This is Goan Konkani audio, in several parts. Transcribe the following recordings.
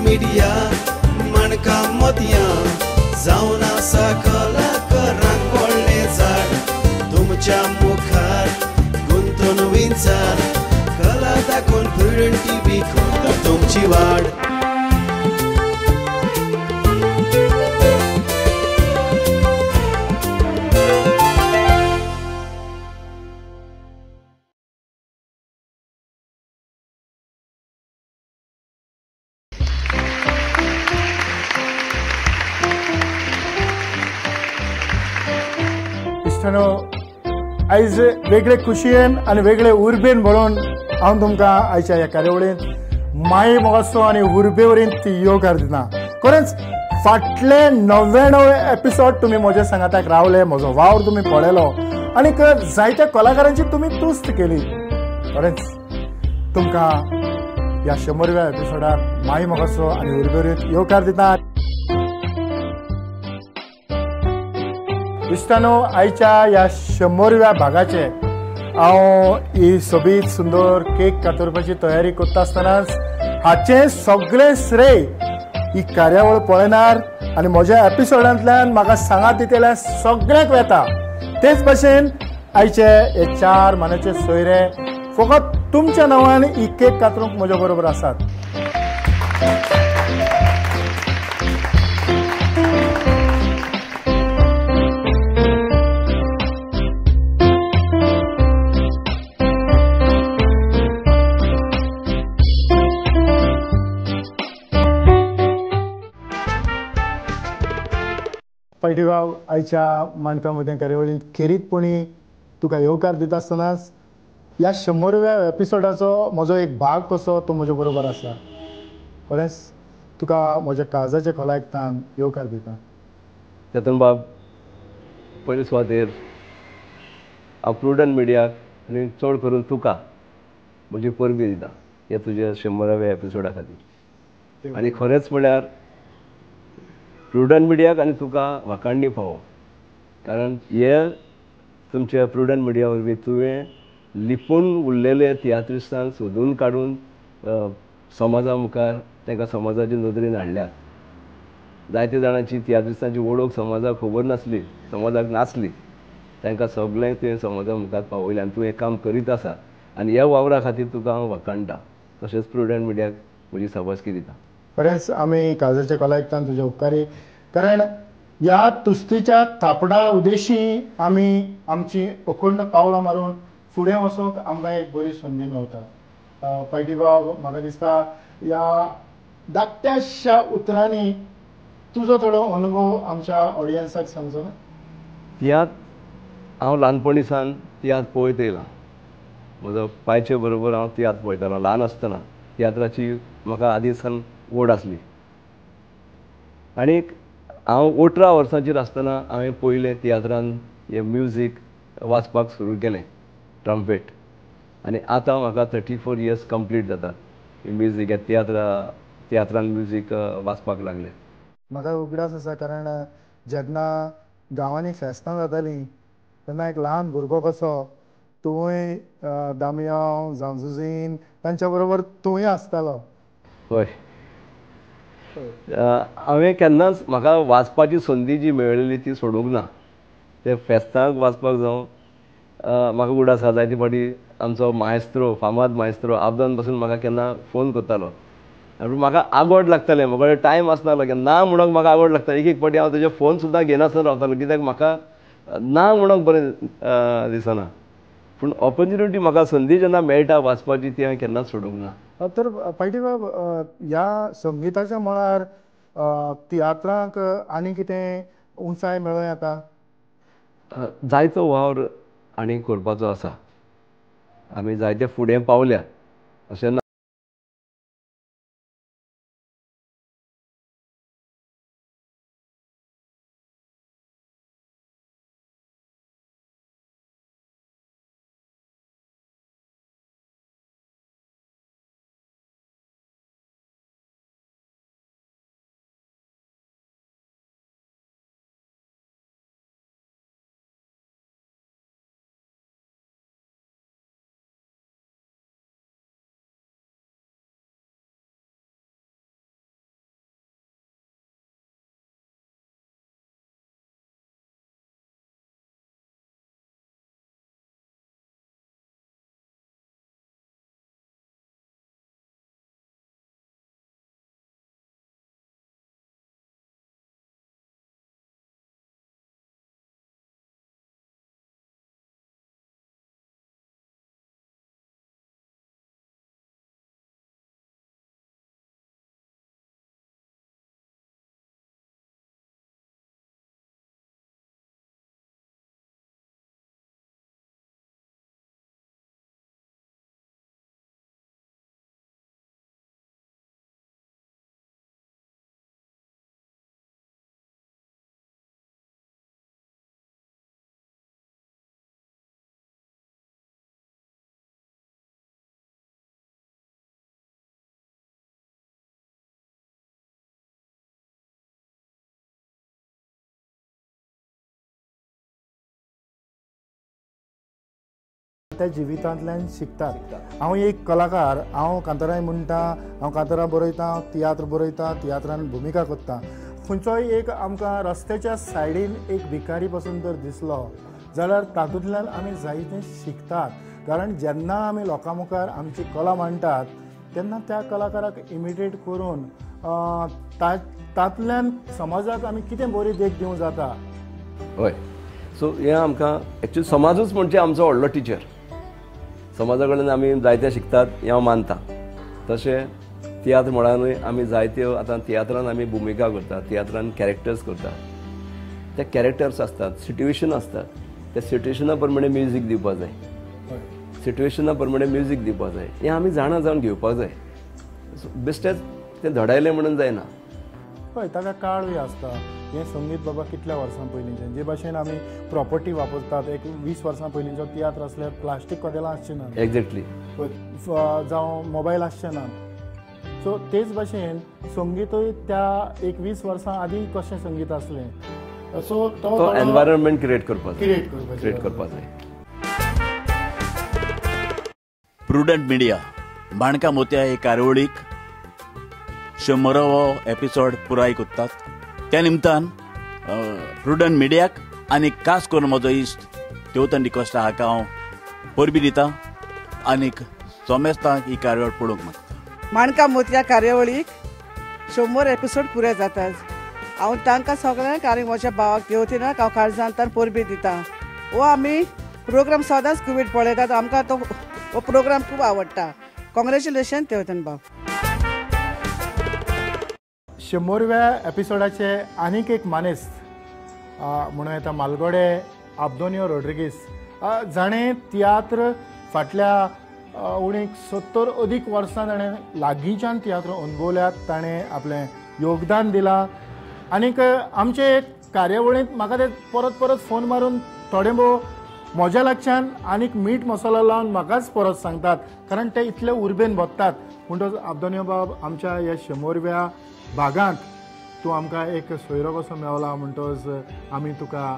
मिडिया माणकां मोतयां जावन आसा कलाकारांक व्हडलें झाड तुमच्या मुखार गुंतून विंचार कला दाखोवन प्रुडंट टीव्ही करता तुमची वाड. आयज वेगळे खुशयेन आनी वेगळे उर्बेन भरोवन हांव तुमकां आयच्या ह्या कार्यावळींत माये मोगाचो आनी उर्बे वरीन ती येवकार दिता. खरेंच फाटले 99 एपिसोड तुमी म्हज्या सांगाताक रावले, म्हजो वावर तुमी पळयलो आनी जायत्या कलाकारांची तुमी तुस्त केली. खरेंच तुमकां ह्या 100व्या एपिसोडाक माये मोगाचो आनी उर्बे वरीन येवकार दिता. इश्टानो, आयच्या ह्या 100व्या भागाचे हांव ही सोबीत सुंदर केक कातरपाची तयारी करता आसतनाच हाचें सगळें श्रेय ही कार्यावळ पळयणार आनी म्हज्या एपिसोडांतल्यान म्हाका सांगात दितल्या सगळ्यांक वेता. तेच भशेन आयचे हे 4 मानाचे सोयरे फकत तुमच्या नांवान ही केक कातरूंक म्हज्या बरोबर आसात. पैटीबाब, आयच्या माणका मदें कार्यावळींत खेरीतपणी तुका येवकार दिता आसतनाच ह्या 100व्या एपिसोडाचो म्हजो एक भाग कसो तो म्हज्या बरोबर आसा. खरेंच तुका म्हज्या काळजाच्या खोलायेक येवकार दिता. चेतन बाब, पयले सुवातेर हांव प्रुडंट मिडियाक आनी चड करून तुका म्हजी परबी दिता ह्या तुज्या 100व्या एपिसोडा खातीर. आनी खरेंच म्हळ्यार प्रुडंट मिडियाक आनी तुका वाखाणणी फावो, कारण हे तुमच्या प्रुडंट मिडिया वरवीं तुवें लिपून उरलेले तियात्रिस्तांक सोदून काडून समाजा मुखार तांकां समाजाचे नदरेन हाडल्यात. जायते जाणांची तियात्रिस्तांची वळख समाजाक खबर नासली, समाजाक नासली, तांकां सगळें तुवें समाजा मुखार पावयलें आनी तूं हें काम करीत आसा आनी ह्या वावरा खातीर तुका हांव वाखाणटा. तशेंच प्रुडंट मिडियाक म्हजी शाबासकी दिता. खरेंच आमी काळजाच्या खोलायेंतल्यान तुजे उपकारी, कारण ह्या तुस्तीच्या थापडा उदेशी आमी आमची अखंड पावलां मारून फुडें वचूंक आमकां एक बरी संदी मेळटा. पैटीबाब, म्हाका दिसता ह्या धाकट्याश्या उतरांनी तुजो थोडो अनुभव आमच्या ऑडियन्साक सांगचो ना. तियात्र हांव ल्हानपणी सावन तियात्र पळयत येयलां. म्हजो पायचे बरोबर हांव तियात्र पळयतालो ल्हान आसतना. तियात्राची म्हाका आदीं सावन ओड आसली आनी हांव 18 वर्सांचेर आसतना हांवें पयलें तियात्रान हें म्युजीक वाजपाक सुरू केलें, ट्रम्पेट. आनी आतां म्हाका 34 इयर्स कंप्लीट जातात म्युजीक ह्या तियात्रान म्युजीक वाजपाक लागलें. म्हाका उगडास आसा, कारण जेन्ना गांवांनी फेस्तां जातालीं तेन्ना एक ल्हान भुरगो कसो तुवूय दामयांव जावं जुझीन तांच्या बरोबर तूंय आसतालो. हय, हांवें केन्नाच म्हाका वाचपाची संदी जी मेळ्ळेली ती सोडूंक ना. ते फेस्तांक वाचपाक जावं, म्हाका उगडास आसा जायते फावटी आमचो मायस्त्रो, फामाद मायस्त्रो आबदान पासून म्हाका केन्ना फोन करतालो. म्हाका आगोड लागतालें, म्हाका टायम आसनासलो, ना म्हणूंक म्हाका आगोड लागतालें. एक एक फावटी हांव तेजे फोन सुद्दां घेनासतना रावतालो, कित्याक म्हाका ना म्हणूंक बरें दिसना. पूण ऑपॉर्च्युनिटी म्हाका संदी जेन्ना मेळटा वाचपाची ती हांवें केन्नाच सोडूंक ना. तर पैटीबाब, ह्या संगिताच्या मळार तियात्रांक आनी कितें उंचाय मेळूं येता? जायतो वावर आनी करपाचो आसा. आमी जायते फुडें पावल्या अशें ना. जायत्या जिवितांतल्यान शिकतात. हांव एक कलाकार, हांव कांतारां म्हणटा, हांव कांतारां बरयता, तियात्र बरयता, तियात्रान भुमिका करता. खंयचोय एक आमकां रस्त्याच्या सायडीन एक भिकारी पसून जर दिसलो जाल्यार तातूंतल्यान आमी जायतें शिकतात. कारण जेन्ना आमी लोकां मुखार आमची कला मांडटात तेन्ना त्या कलाकाराक इमिटेट करून तातूंतल्यान समाजाक आमी कितें बरी देख दिवंक जाता. हय, सो हें आमकां एक्चुअली समाजूच म्हणजे आमचो व्हडलो टिचर. समाजा कडल्यान आमी जायते शिकतात हें हांव मानता. तशें तियात्र मळानूय आमी जायत्यो आतां तियात्रान आमी भुमिका करतात, तियात्रान कॅरेक्टर्स करतात. ते कॅरेक्टर्स आसतात, सिट्युएशन आसतात, त्या सिट्युएशना प्रमाणे म्युजीक दिवपाक जाय, सिट्युएशना प्रमाणे म्युजीक दिवपाक जाय. हें आमी जाणा जावन घेवपाक जाय. बेश्टेच तें धडायलें म्हणून जायना. हय, ताका काळूय आसता. हें संगीत बाबा कितल्या वर्सां पयलींचें, जे भाशेन आमी प्रॉपर्टी वापरतात, एक 20 वर्सां पयलींचो तियात्र आसल्यार प्लास्टीक कदेलां आसचीं ना, एक्झॅक्टली, जावं मोबायल आसचें ना. सो तेच भाशेन संगीतूय त्या एक 20 वर्सां आदीं कशें संगीत आसलें, सो तो एनवायरमेंट क्रिएट करपाक क्रिएट करपाक जाय. प्रुडंट मिडिया माणका मोतया हे कार्यावळीक 100वो एपिसोड पुराय करतात. त्या निमतान प्रुडंट मिडियाक आनी खास करून म्हजो इश्ट तेवतन डिकोस्टा हाका हांव परबी दिता आनीक सोमेस्तांक ही कार्यावळ पळोवंक मागता. माणका मोतया कार्यावळीक 100 एपिसोड पुराय जातात. हांव तांकां सगळ्यांक आनी म्हज्या भावाक देवतीनाक हांव काळजांतल्यान परबी दिता. हो आमी प्रोग्राम सदांच कुवीट पळयतात, आमकां तो हो प्रोग्राम खूब आवडटा. कॉंग्रेच्युलेशन तेवतन भाव. 100व्या एपिसोडाचे आनीक एक मानेस्त म्हणूं येता मालगोडे आब्दोनियो रोड्रिगीस, जाणें तियात्र फाटल्या उणें 70 अदीक वर्सां ताणें लागींच्यान तियात्र अणभवल्यात, ताणें आपलें योगदान दिलां. आनीक आमचे कार्यावळींत म्हाका ते परत परत फोन मारून थोडे भोव म्हज्या लागच्यान आनीक मीठ मसालो लावन म्हाकाच परत सांगतात, कारण ते इतले उर्बेन भोगतात. म्हणटकच आब्दोनियो बाब, आमच्या ह्या 100व्या भागांत तूं आमकां एक सोयरो कसो मेवला, म्हणटकच आमी तुका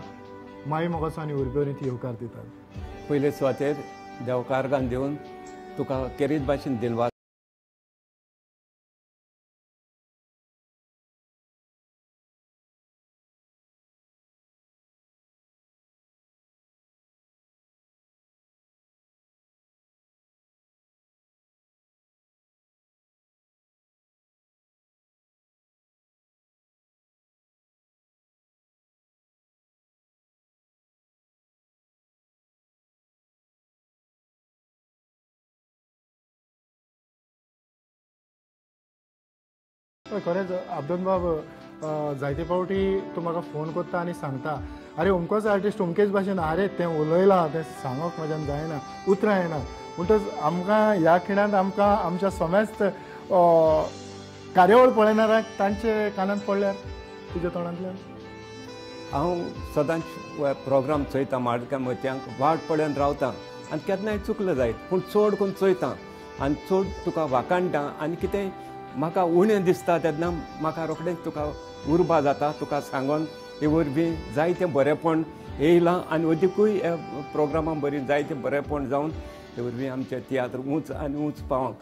माई मोगाचो आनी उर्बेवरीत येवकार दितात. पयले सुवातेर देवकारगान दिवन तुका केरीत भाशेन दिनवास. खरेंच अब्दुल बाब, जायते फावटी तूं म्हाका फोन करता आनी सांगता, अरे अमकोच आर्टिस्ट अमकेच भाशेन, अरे तें उलयलां तें सांगप म्हज्यान जायना, उतरां येना. म्हणटच आमकां ह्या खिणांत आमकां आमच्या समेस्त कार्यावळ पळयणाऱ्यांक तांचे कानांत पडल्यार तुज्या तोंडांतल्यान. हांव सदांच प्रोग्राम चोयता, माणक्या मोतयांक वाट पळोवन रावता आनी केन्नाय चुकलो जायत पूण चड करून चोयता आनी चड तुका वाखाणटा आनी कितें म्हाका उणें दिसता तेन्ना म्हाका रोखडेंच तुका उर्बा जाता, तुका सांगोन हे वरवीं जायतें बरेंपण येयलां आनी अदिकूय ह्या प्रोग्रामा बरी जायतें बरेंपण जावन हे वरवीं आमचे तियात्र ऊंच आनी ऊंच पावोंक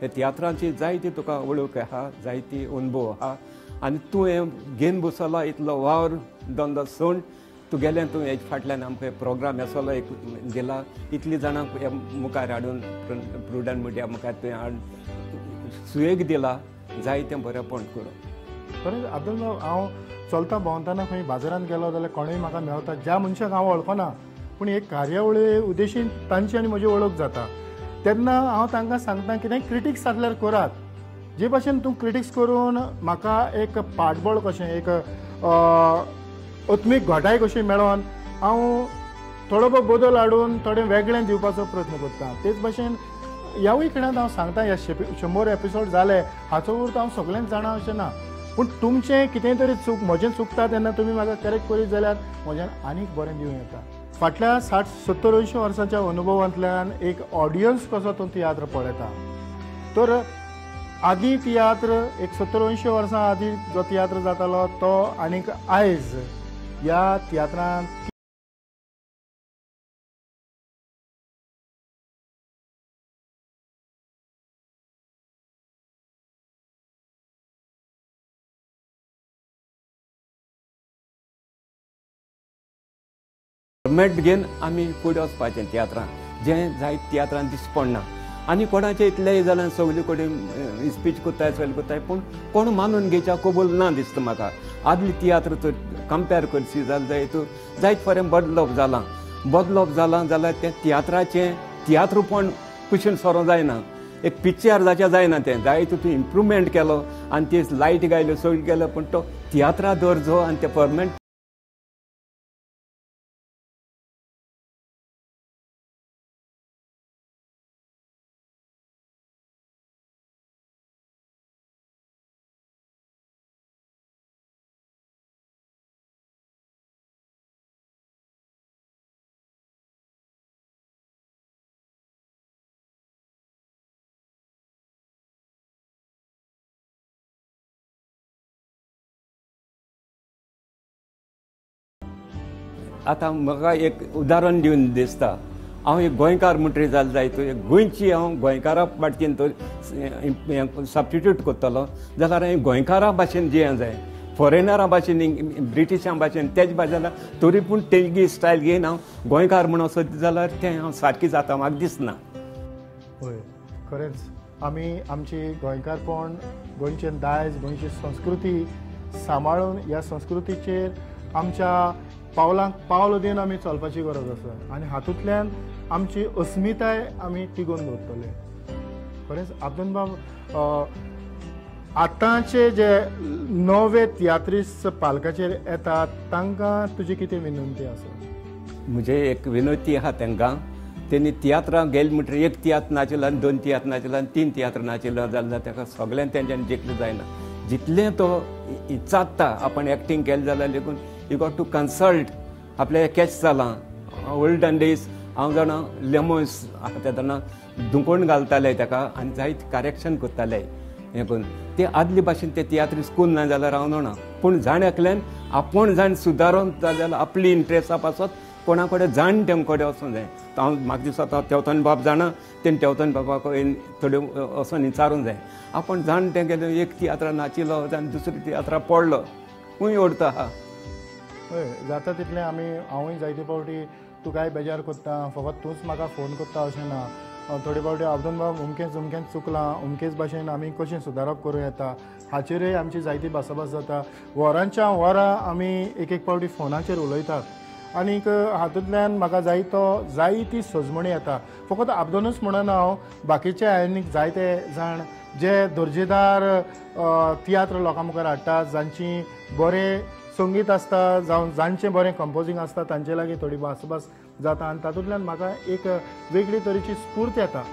हे तियात्रांची जायती तुका वळख आहा, जायती अनुभव आहा आनी तूं हें घेवन बसला इतलो वावर धंदो सोड तुगेलें तूं हेजे फाटल्यान आमकां प्रोग्राम असलो एक दिला, इतली जाणांक हे मुखार हाडून प्रुडंट मिडिया मुखार तुवें हाडून सुयेग दिला, जायतें बरेंपण करूं. खरेंच अब्दुल बाब, हांव चलता भोंवतना खंय बाजारांत गेलो जाल्यार कोणूय म्हाका मेळटा, ज्या मनशाक हांव वळखना पूण एक कार्यावळी उद्देशीन तांची आनी म्हजी वळख जाता, तेन्ना हांव तांकां सांगता कितें क्रिटिक्स आसल्यार करात. जे भाशेन तूं क्रिटिक्स करून म्हाका एक पाठबळ कशें, एक आत्मीक घटाय कशी मेळोन हांव थोडो भोव बदल हाडून थोडें वेगळें दिवपाचो प्रयत्न करता. तेच भाशेन ह्यावूय खिणांत हांव सांगता, ह्या 100 एपिसोड जाले हाचो अर्थ हांव सगळ्यांक जाणा अशें ना, पूण तुमचें कितें तरी चूक म्हजें चुकता तेन्ना तुमी म्हाका करेक्ट करीत जाल्यार म्हज्यान आनीक बरें दिवं येता. फाटल्या 60, 70, 80 वर्सांच्या अनुभवांतल्यान एक ऑडियन्स कसो तो तियात्र पळयता, तर आदीं तियात्र एक 70, 80 वर्सां आदीं जो तियात्र जातालो तो आनीक आयज ह्या तियात्रांत इम्प्रुवमेंट घेवन आमी फुडें वचपाचें तियात्रान जें जायत तियात्रान दिश्टी पडना. आनी कोणाचें इतलेंय जाल्यार सगळे कडेन स्पीच करताय सगळें करताय पूण कोण मानून घेवच्या कबूल ना दिसता म्हाका. आदली तियात्र तर कंपेर करशी जाल्यार जायत जायत फरें बदलप जालां बदलप जालां जाल्यार तें तियात्राचें तियात्रपण कुशीन सरो जायना एक पिक्चर जाचें जायना तें जायत तूं इम्प्रुवमेंट केलो आनी ती लायट गायल्यो सगळें केलो पूण तो तियात्रा दर्जो आनी तें परमनंट. आतां म्हाका एक उदाहरण दिवन दिसता हांव एक गोंयकार म्हणटरी जालें जायत एक गोंयची हांव गोंयकारा बाटकेन तर सबस्टिट्यूट करतलो जाल्यार हांवें गोंयकारा भाशेन जियें जाय फॉरेनरा भाशेन ब्रिटिशां भाशेन तेज भाशेन जाल्यार तरी पूण तेजी स्टायल घेवन हांव गोंयकार म्हूण वचत जाल्यार तें हांव सारकें जाता म्हाका दिसना. हय खरेंच आमी आमची गोंयकारपण गोंयचें दायज गोंयची संस्कृती सांबाळून ह्या संस्कृतीचेर आमच्या पावलांक पावल दिवन आमी चलपाची गरज आसा आनी हातूंतल्यान आमची अस्मिताय आमी तिगोवन दवरतले. खरेंच अब्दुल बाब आतांचे जे नवे तियात्रिस्त पालकाचेर येतात तांकां तुजी कितें विनंती आसा? म्हजे एक विनंती आहा तांकां तेणी तियात्रां गेले म्हणटकीर एक तियात्र नाचिलो आनी दोन तियात्र नाचिलो आनी तीन तियात्र नाचिलो जाल्यार ताका सगळ्यान तेंच्यांनी जिखलें जायना. जितलें तो इचात्ता आपण एक्टींग केलें जाल्यार लेगून you got to consult आपल्या कॅच जालां. ओल्डन डेज हांव जाणा लेमोन्स आहा तेन्ना दुकोण घालताले ताका आनी जायत करेक्शन करताले हें करून ते आदले भाशेन ते तियात्र स्कूल ना जाल्यार हांव जाणा पूण जाण एकल्यान आपूण जाण सुदारून जाल्यार आपली इंट्रस्टा पासत कोणा कडेन जाण तेम कडेन वचूंक जाय. हांव म्हाका दिसता तेवतान बाब जाणा तेणें तेवतान बाबा कडेन थोड्यो वचोन विचारूंक जाय. आपूण जाण तें गेलें एक तियात्रा नाचिलो आनी दुसरी तियात्रा पडलो खूंय ओडता आहा. हय जाता तितलें आमी हांवूय जायते फावटी तुकाय बेजार करता फकत तूंच म्हाका फोन करता अशें ना. थोडे फावटी अब्दुल बाब अमकेंच अमकेंच चुकलां अमकेच भाशेन आमी कशें सुदारप करूं येता हाचेरूय आमची जायती भासाभास जाता. वरांच्या वरां आमी एक एक फावटी फोनाचेर उलयतात आनीक हातूंतल्यान म्हाका जायतो जायती सजमणी येता. फकत अब्दुलूच म्हणना हांव बाकीचे आनीक जायते जाण जे दर्जेदार तियात्र लोकां मुखार हाडटात जांची बरें संगीत आसता जावं जांचें बरें कंपोजींग आसता तांचे लागीं थोडी भासाभास जाता आनी तातूंतल्यान म्हाका एक वेगळी तरेची स्फूर्त येता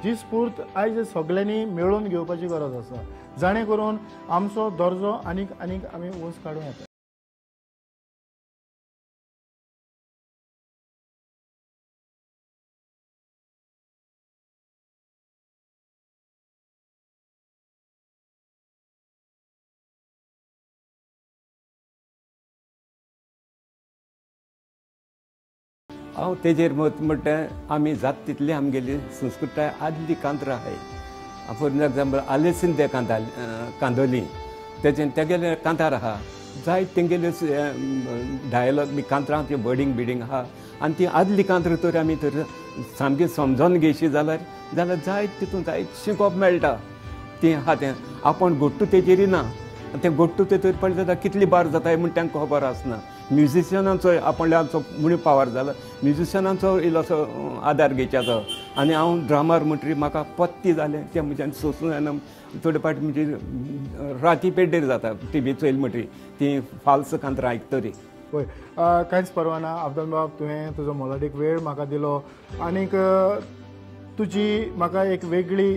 जी स्फूर्त आयज सगळ्यांनी मेळोवन घेवपाची गरज आसा जाणें करून आमचो दर्जो आनीक आनीक आमी उंच काडूं येता. हांव तेजेर मत म्हणटा आमी जात तितली आमगेली संस्कृताय आदली कांतरां आहाय. फॉर एग्जाम्पल आलेसीन दे कांदोली तेजेन तेगेले कांतार आहा जायत तेंगेले डायलॉग बी कांतरां ती वर्डींग बिडींग आहा आनी ती आदली कांतरां तर आमी तर सामकी समजोन घेयशी जाल्यार जाल्यार जायत तितून जायत शिकोवप मेळटा. तें आहा तें आपूण गोट्टू तेजेर ना तें गोट्टू तेतूर पळय जाता कितली बार जाता म्हूण तांकां खबर आसना. म्युजिशियनांचो आपल्याचो म्हूण पावर जाला म्युजिशियनांचो इल्लोसो आदार घेवच्याचो. आनी हांव ड्रामार म्हणटरी म्हाका पत्ती जालें तें म्हज्यान सोंसूं जायना. थोडे फावटी म्हणजे राती पेड्डेर जाता टिवी चोयली म्हणटरी ती फाल्स कांतरां आयकतरी. पळय कांयच परवा ना अब्दुल बाब तुवें तुजो मोलादीक वेळ म्हाका दिलो आनीक तुजी म्हाका एक वेगळी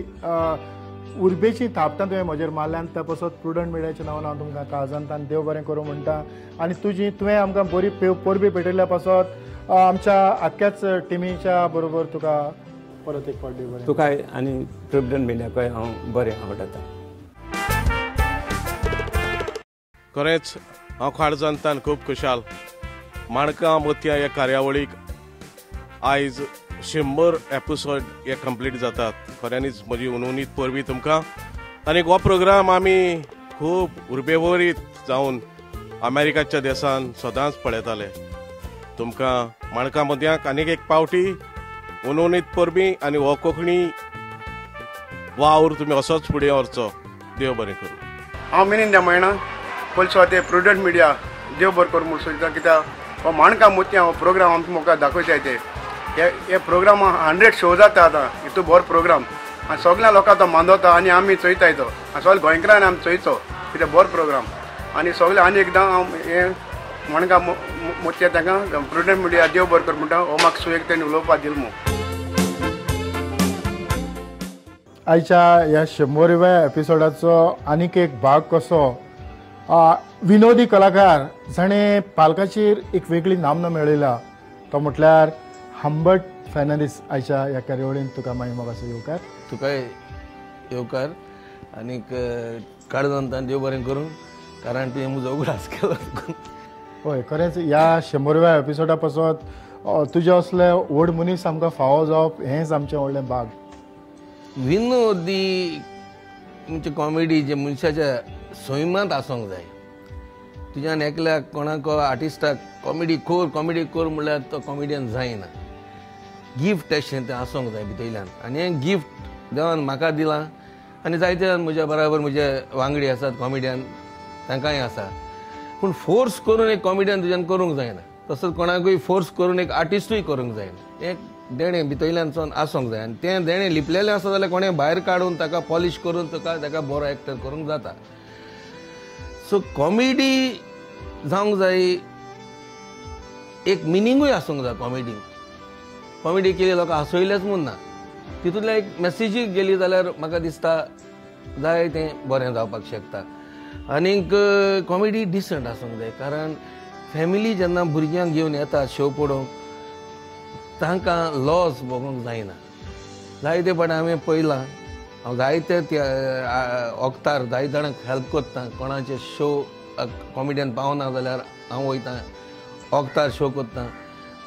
उर्बेची थापटां तुवें म्हजेर मारल्यान त्या पासत प्रुडंट मिडियाच्या नांवान हांव तुमकां काळजांतल्यान देव बरें करूं म्हणटा आनी तुजी तुवें आमकां बरी परबी पेटयल्ल्या पासत आमच्या आख्ख्याच टिमीच्या बरोबर तुका परत एक फावट देव बरें. तुका आनी प्रुडंट मिडियाकय हांव बरें आवडटा. खरेंच हांव काळजांतल्यान खूब खुशाल माणकां मोतयां ह्या कार्यावळीक आयज 100 एपिसोड हे कंप्लीट जातात. खऱ्यांनीच म्हजी उनउनीत परबी तुमकां. आनी हो प्रोग्राम आमी खूब उर्बेवरीत जावन अमेरिकाच्या देशान सदांच पळयताले. तुमकां माणकां मोतयांक आनीक एक पावटी उनोनीत परबी आनी हो कोंकणी वावर तुमी असोच फुडें व्हरचो. देव बरें करूं. हांव मिनिंद म्हयना पयले ते प्रुडंट मिडिया देव बरें करूं म्हूण सोदता, कित्याक हो माणकां मोतयां हो प्रोग्राम आमकां मुखार दाखयता. ते हे प्रोग्राम 100 शो जाता आतां, हितू बरो प्रोग्राम आनी सगळ्या लोकांक तो मानवता आनी आमी चोयताय तो, आनी सगळे गोंयकारांनी आमी चोयचो कित्याक बरो प्रोग्राम. आनी सगळे आनी एकदां हांव हें माणकां मोतयां तांकां प्रुडंट मिडिया देव बरें कर म्हणटा, हो म्हाका सुयेक तेणी उलोवपाक दिल म्हूण. आयच्या ह्या 100व्या एपिसोडाचो आनीक एक भाग कसो विनोदी कलाकार जाणें पालकाचेर एक वेगळी नामना मेळयला तो म्हटल्यार हंबर्ट फर्नांडीस. आयच्या ह्या कार्यावळीन तुका मागीर मोगाचो येवकार. तुकाय येवकार आनीक काळजांतल्यान देव बरें करूं, कारण तुवें म्हजो उगडास केलो. हय, खरेंच ह्या 100व्या एपिसोडा पासत तुजे असले व्हड मनीस आमकां फावो जावप हेंच आमचें व्हडलें भाग. विनोदी म्हणजे कॉमेडी जे मनशाच्या सैमांत आसूंक जाय. तुज्यान एकल्याक कोणाक आर्टिस्टाक कॉमेडी कोर कॉमेडी कोर म्हणल्यार तो कॉमेडियन जायना. गिफ्ट अशें तें आसूंक जाय भितरल्यान, आनी हें गिफ्ट देवान म्हाका दिलां आनी जायते जाण म्हज्या बराबर म्हजे वांगडी आसात कॉमेडियन, तांकांय आसा. पूण फोर्स करून एक कॉमेडियन तुज्यान करूंक जायना, तसोच कोणाकूय फोर्स करून एक आर्टिस्टूय करूंक जायना. एक देणें भितरल्यान आसूंक जाय आनी तें देणें लिपलेलें आसा जाल्यार कोणें भायर काडून ताका पॉलिश करून तुका ताका बरो एक्टर करूंक जाता. सो कॉमेडी जावंक जाय, एक मिनिंगूय आसूंक जाय कॉमेडी. कॉमेडी केली लोकांक हांसयलेंच म्हूण ना, तितूंतल्यान एक मॅसेजूय गेली जाल्यार म्हाका दिसता जाय तें बरें जावपाक शकता. आनीक कॉमेडी डिसंट आसूंक जाय, कारण फॅमिली जेन्ना भुरग्यांक घेवन येता शो पळोवंक तांकां लॉस भोगूंक जायना. जायते फावटी हांवें पळयलां, हांव जायते वखदार जायते जाणांक हेल्प करता. कोणाचे शो कॉमेडियन पावना जाल्यार हांव वयता वखदार शो करता.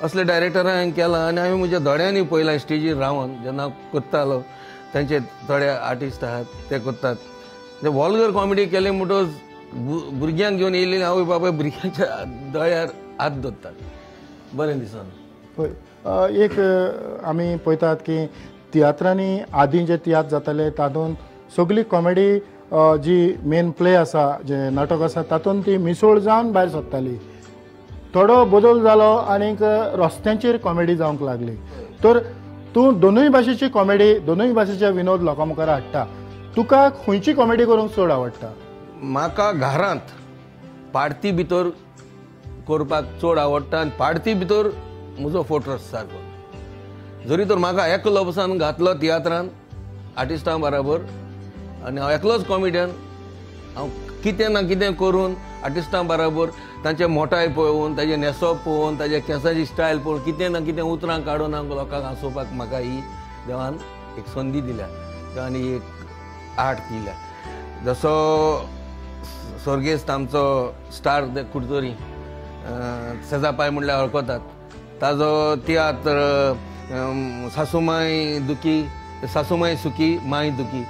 असले डायरेक्टरां हांवें केलां आनी हांवें म्हज्या दोळ्यांनी पळयलां स्टेजीर रावन जेन्ना करतालो. तांचे थोडे आर्टिस्ट आहात ते करतात. ते वॉल्गर कॉमेडी केले म्हणटकच भुरग्यांक घेवन येयलेली आवय बापाय भुरग्यांच्या दोळ्यार हात दवरतात, बरें दिसना. एक आमी पळयतात की तियात्रांनी आदीं जे तियात्र जाताले तातूंत सगळी कॉमेडी जी मेन प्ले आसा, जे नाटक आसा तातूंत ती मिसळ जावन भायर सरताली. थोडो बदल जालो आनीक रस्त्यांचेर कॉमेडी जावंक लागली. तर तूं दोनूय भाशेची कॉमेडी, दोनूय भाशेचे विनोद लोकां मुखार हाडटा, तुका खंयची कॉमेडी करूंक चड आवडटा? म्हाका घरांत पार्टी भितर करपाक चड आवडटा आनी पार्टी भितर म्हजो फोटोस सारको. जरी तर म्हाका एकलो पसून घातलो तियात्रान आर्टिस्टां बराबर आनी हांव एकलोच कॉमेडियन, हांव कितें ना कितें करून आर्टिस्टां बराबर तांचे मोटाय पळोवन, ताजे न्हेसप पळोवन, ताजे केंसाची स्टायल पळोवन कितें ना कितें उतरां काडून हांव लोकांक हांसोवपाक म्हाका ही देवान एक संदी दिल्या, देवान ही एक आर्ट दिल्या. जसो स्वर्गेस्त आमचो स्टार कुडतरी सेजापाय म्हणल्यार वळखतात, ताजो तियात्र सासुमाय दुखी, सासुमाय सुखी माय दुखी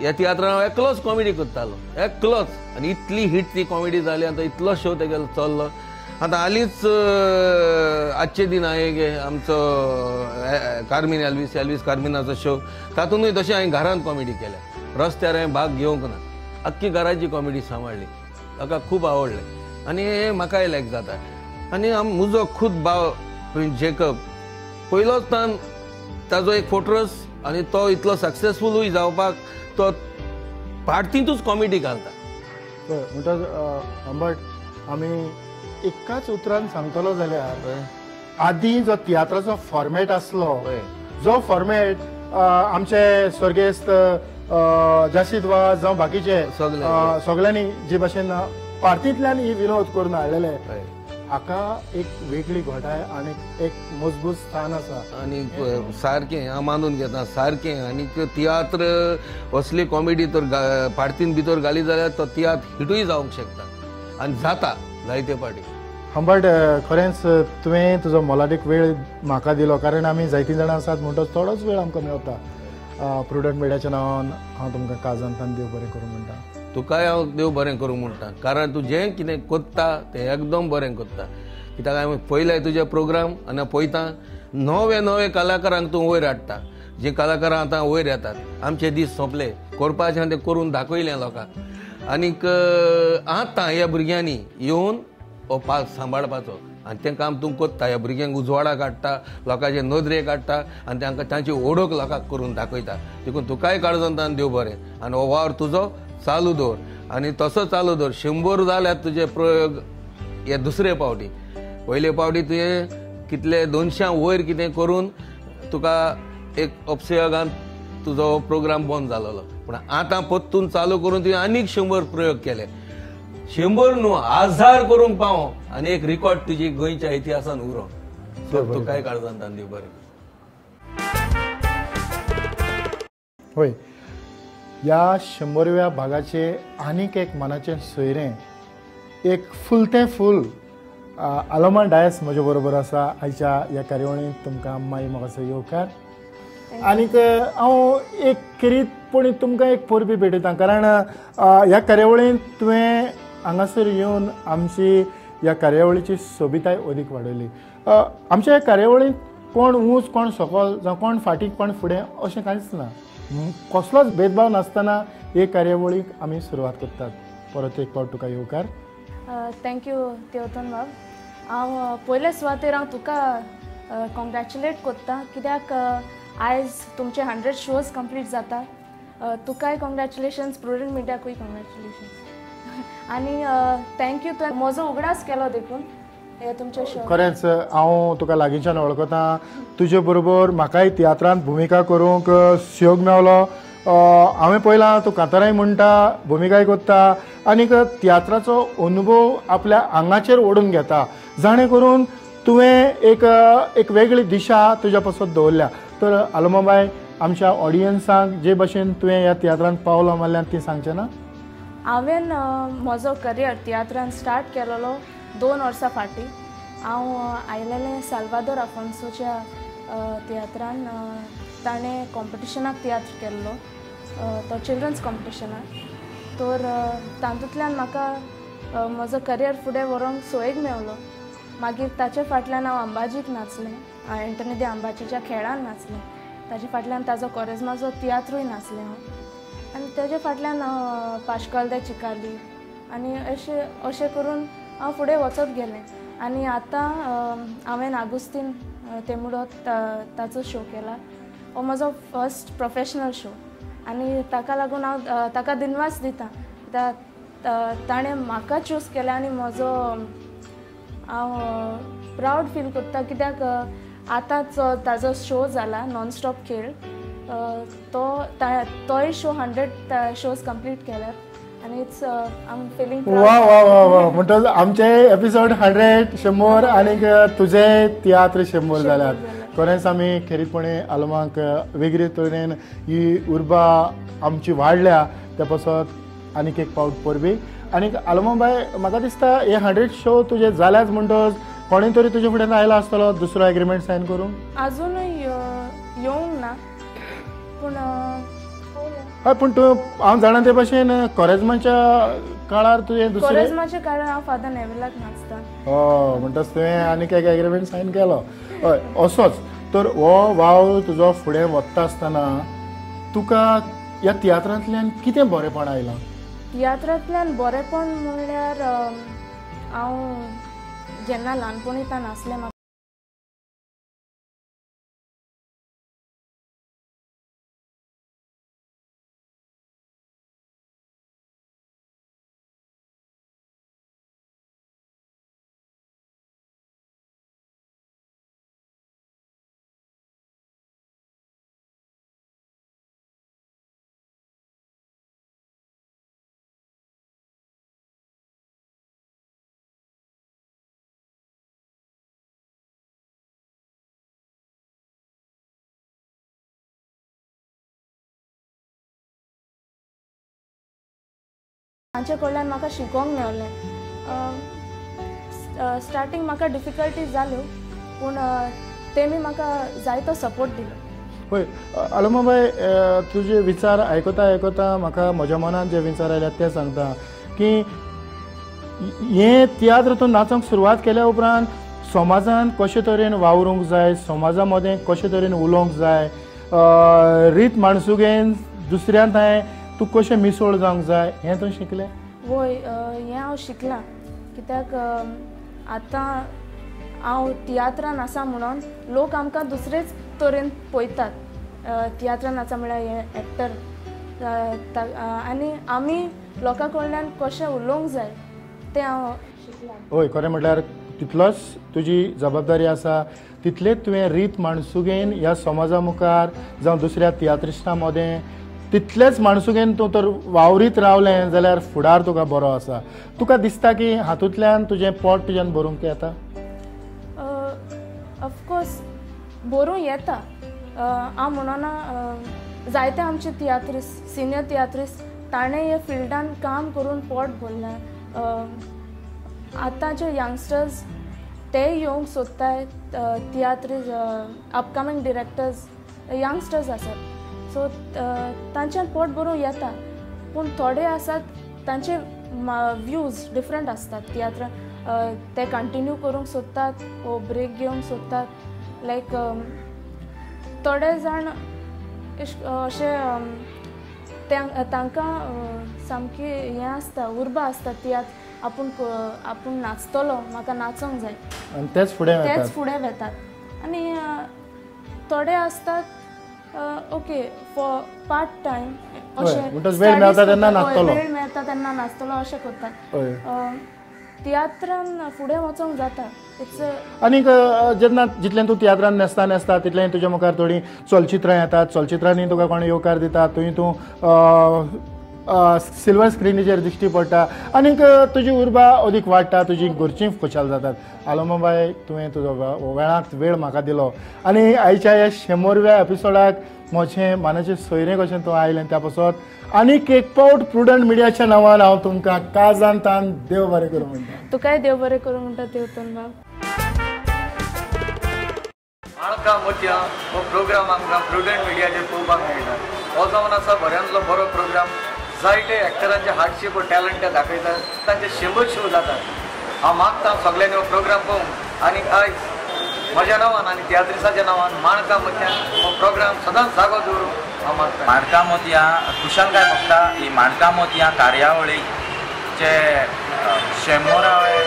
ह्या तियात्रान हांव एकलोच कॉमेडी करतालो, एकलोच. आनी इतली हिट ती कॉमेडी जाली आनी तो इतलो शो तेगेलो चल्लो. आतां हालींच आजचे दिन हांवें गे आमचो कार्मीन एल्वीस, एल्वीस कार्मिनाचो शो, तातूंतूय तशें हांवें घरांत कॉमेडी केल्या, रस्त्यार हांवें भाग घेवंक ना, आख्खी घराची कॉमेडी सांबाळ्ळी, ताका खूब आवडलें आनी हें म्हाकाय लायक जाता. आनी म्हजो खूद भाव प्रिन्स जेकब पयलोच तान ताजो एक फोटोस आनी तो इतलो सक्सेसफुलूय जावपाक तो पार्टींतूच कॉमेडी घालता. म्हणटच हंबर्ट, आमी एकाच उतरान सांगतलो जाल्यार आदीं जो तियात्राचो फॉर्मेट आसलो, जो फॉर्मेट आमचे स्वर्गेस्त जाशीद वाज जावं बाकीचे सगळ्यांनी जे भाशेन पार्टींतल्यान ही विनोद करून हाडलेले, हाका एक वेगळी घटाय आनी एक मजबूत स्थान आसा. आनी सारकें हांव मानून घेता सारकें. आनी तियात्र असली कॉमेडी तर पार्टीन भितर घाली जाल्यार तो तियात्र हिटूय जावंक शकता आनी जाता जायते पार्टी. हंबर्ट, खरेंच तुवें तुजो मोलादीक वेळ म्हाका दिलो, कारण आमी जायतीं जाणां आसात म्हणटच थोडोच वेळ आमकां मेळटा. प्रुडंट मिडियाच्या नांवान हांव तुमकां काळजांतल्यान देव बरें करूं म्हणटा. तुकाय हांव देव बरें करूं म्हणटा, कारण तूं जें कितें कोत्ता तें एकदम बरें कोत्ता. कित्याक हांवें पयलें तुजे प्रोग्राम आनी पळयता नवे नवे कलाकारांक तूं वयर हाडटा. जे कलाकारां आतां वयर येतात आमचे दीस सोंपले करपाचें तें करून दाखयलें लोकांक. आनीक आतां ह्या भुरग्यांनी येवन हो पास सांबाळपाचो आनी तें काम तूं करता. ह्या भुरग्यांक उजवाडाक हाडटा, लोकांचे नदरेक हाडटा आनी तांकां तांची ओळख लोकांक करून दाखयता. देखून तुकाय काळजांतल्यान देव बरें आनी हो वावर तुजो चालू दवर आनी तसो चालू दवर. 100 जाल्यार तुजे प्रयोग हे दुसरे पावटी. पयले पावटी तुवें कितले 200 वयर कितें करून तुका एक अपसयोगान तुजो प्रोग्राम बंद जालोलो, पूण आतां परतून चालू करून तुवें आनीक 100 प्रयोग केले. 100 न्हू 1000 करूंक पावो आनी एक रिकॉर्ड तुजी गोंयच्या इतिहासान उरो. तुकाय काळजांतल्यान देव बरें. होय, ह्या 100व्या भागाचे आनीक एक मनाचें सोयरें, एक फुलतें फूल आलोमा डायस म्हजे बरोबर आसा आयच्या ह्या कार्यावळींत. तुमकां माई म्हाका येवकार. आनीक हांव एक खेरीतपणी तुमकां एक परबी भेटयता, कारण ह्या कार्यावळींत तुवें हांगासर येवन आमची ह्या कार्यावळीची सोबिताय अदीक वाडयली. आमच्या ह्या कार्यावळींत कोण ऊंच कोण सकल जावं कोण फाटीं कोण फुडें अशें कांयच ना, कसलोच भेदभाव नासतना हे कार्यावळीक आमी सुरवात करतात. परत एक फावट तुका येवकार. Thank you तेवतन बाब. हांव पयले सुवातेर हांव तुका कॉंग्रेच्युलेट करता, कित्याक आयज तुमचे 100 शोज कंप्लीट जाता. तुकाय कॉंग्रेच्युलेशन्स, प्रुडंट मिडियाकूय कॉंग्रेच्युलेशन्स आनी thank you तुवें म्हजो उगडास केलो देखून हे तुमचे शो. खरेंच हांव तुका लागींच्यान वळखता, तुजे बरोबर म्हाकाय तियात्रांत भुमिका करूंक सुयोग मेवलो. हांवें पळयलां तूं कांताराय म्हणटा, भुमिकाय करता आनीक तियात्राचो अनुभव आपल्या आंगाचेर ओडून घेता, जाणें करून तुवें एक एक वेगळी दिशा तुज्या पासत दवरल्या. तर आलोमाबाय, आमच्या ऑडियन्सांक जे भशेन तुवें ह्या तियात्रांत पावलां मारल्यात ती सांगचें ना? हांवें म्हजो करियर तियात्रान स्टार्ट केलेलो 2 वर्सां फाटीं. हांव आयलेलें साल्वादोर आफोन्सोच्या तियात्रान. ताणें कॉम्पिटिशनाक तियात्र केल्लो, तो चिल्ड्रन्स कॉम्पिटिशनाक. तर तातूंतल्यान म्हाका म्हजो करियर फुडें व्हरूंक सोयीक मेवलो. मागीर ताचे फाटल्यान हांव अंबाजीक नाचलें, एंटनी दे अंबाजीच्या खेळान नाचलें. ताजे फाटल्यान ताजो कोरेज्माचो तियात्रूय नाचलें हांव. आनी ताजे फाटल्यान पाश्काल दे चिकाली आनी अशें अशें करून हांव फुडें वचत गेलें. आनी आतां हांवें आगुस्तीन तेमुडो ताचो शो केला, हो म्हजो फर्स्ट प्रोफेशनल शो. आनी ताका लागून हांव ताका दिनवास दिता, ताणें म्हाका चूज केलें आनी म्हजो हांव प्रावड फील करता, कित्याक आतां ताजो शो जाला नॉनस्टॉप खेळ, तो तोय शो 100 शोज कंप्लीट केल्यात आनी it's I am feeling. वा वा वा वा. म्हणटच आमचे एपिसोड 100 100 आनीक तुजे तियात्र 100 जाल्यात. खरेंच आमी खेरीतपणे आलोमाक वेगळे तरेन ही उर्बा आमची वाडल्या त्या पासत आनीक एक पावट परबी. आनीक आलोमाबाय, म्हाका दिसता हे 100 शो तुजे जाल्याच म्हणटच कोणें तरी तुजे फुड्यान आयला आसतलो दुसरो एग्रीमेंट सायन करूंक? आजुनूय येवंक ना, पूण हय, पूण तूं हांव जाणा ते भशेन कोरेज्माच्या काळार तुवें दुसरें कोरेज्माच्या काळार हांव फादर नेविलाक नाचता. हय, म्हणटच तुवें आनीक एक एग्रीमेंट सायन केलो. हय, असोच तर हो वावर तुजो फुडें वता आसतना तुका ह्या तियात्रांतल्यान कितें बरेंपण आयलां? तियात्रांतल्यान बरेंपण म्हणल्यार हांव जेन्ना ल्हानपणींत नासलें म्हाका तांचे कडल्यान म्हाका शिकोंक मेवलें. स्टार्टींग म्हाका डिफिकल्टी जाल्यो, पूण तेमी म्हाका जायतो सपोर्ट दिलो. हय आलोमाबाय, तुजे विचार आयकता आयकता म्हाका म्हज्या मनान जे विचार आयल्यात ते सांगता की हे तियात्र तूं नाचोंक सुरवात केल्या उपरांत समाजान कशे तरेन वावरूंक जाय, समाजा मदें कशे तरेन उलोवंक जाय, रीत माणसुगेन दुसऱ्यान थंय तूं कशें मिसळ जावंक जाय हें तूं शिकलें? वय, हें हांव शिकलां कित्याक आतां हांव तियात्रान आसा म्हणून लोक आमकां दुसरेच तरेन पळयतात. तियात्रान आसा म्हळ्यार हे एक्टर आनी आमी लोकां कडल्यान कशें उलोवंक जाय तें हांव शिकलां. हय, खरें म्हटल्यार तितलोच तुजी जबाबदारी आसा, तितलेच तुवें रीत माणसुगेन ह्या समाजा मुखार जावं दुसऱ्या तियात्रिस्टां मदें तितलेच माणसुगेन तूं तर वावरीत रावलें जाल्यार फुडार तुका बरो आसा. तुका दिसता की हातूंतल्यान तुजें पोट तुज्यान भरूंक येता? ऑफकोर्स भरूंक येता. हांव म्हणना जायते आमचे तियात्रिस्ट, सिनियर तियात्रिस्ट ताणें हे फिल्डान काम करून पोट भरलें. आतांचे यंगस्टर्स ते येवंक सोदताय तियात्रिस्ट, अपकमींग डिरेक्टर्स यंगस्टर्स आसात, सो तांच्यान पोट भरूंक येता. पूण थोडे आसात तांचे व्यूज डिफरंट आसतात, तियात्र ते कंटिन्यू करूंक सोदतात वो ब्रेक घेवंक सोदतात. लायक थोडे जाण अशे तांकां सामकी हें आसता, उर्बा आसता तियात्र आपूण आपूण नाचतलो, म्हाका नाचोंक जाय, तेच फुडें वेतात. आनी थोडे आसतात ओके फॉर पार्ट टायम, अशें वेळ मेळटा तेन्ना नाचतलो, वेळ मेळटा तेन्ना नाचतलो अशें करतात. तियात्रान फुडें वचोंक जाता. आनीक जेन्ना जितलें तूं तियात्रान न्हेसता न्हेसता तितलें तुज्या मुखार थोडीं चलचित्रां येतात, चलचित्रांनी तुका कोण येवकार दिता, थंय तूं सिल्वर स्क्रिनीचेर दिश्टी पडटा आनीक तुजी उर्बा अदीक वाडटा, तुजी घरचीं खुशाल जातात. आलोमाबाय, तुवें तुजो वेळांत वेळ म्हाका दिलो आनी आयच्या ह्या 100व्या एपिसोडाक म्हजें मानाचें सोयरें कशें तूं आयलें त्या पासत आनीक एक पावट प्रुडंट मिडियाच्या नांवान हांव तुमकां काळजान तान देव बरें करूं म्हणटा. तुकाय देव बरें करूं म्हणटा देवतन बाब. माणकां मोतयां हो प्रोग्राम आमकां प्रुडंट मिडियाचेर पळोवपाक मेळटा. हो जावन आसा बऱ्यांतलो बरो प्रोग्राम. जायते एक्टरांचे हार्डशीप टॅलंट दाखयतात, तांचे 100 शो जातात. हांव मागता सगळ्यांनी हो प्रोग्राम पळोवंक आनी आयज म्हज्या नांवान आनी तियात्रिसाच्या नांवान माणकां मोतयां हो प्रोग्राम सदांच जागो दवरूंक हांव मागता. माणकां मोतयां खुशालकाय भोगता ही माणकां मोतयां कार्यावळीचे 100वे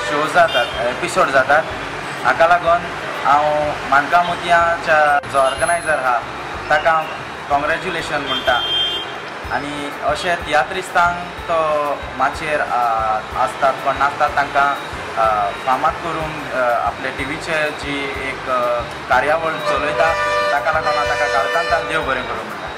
शो जातात, एपिसोड जातात. हाका लागून हांव माणकां मोतयांच्या जो ऑर्गनायझर आहा ताका हांव कॉंग्रेच्युलेशन म्हणटा आनी अशे तियात्रिस्तांक तो माचयेर आसतात कोण नासतात तांकां फामाद करूंक आपले टिवीचेर जी एक कार्यावळ चलयता ताका लागून हांव ताका काळजांतल्यान देव बरें करूं म्हणटा.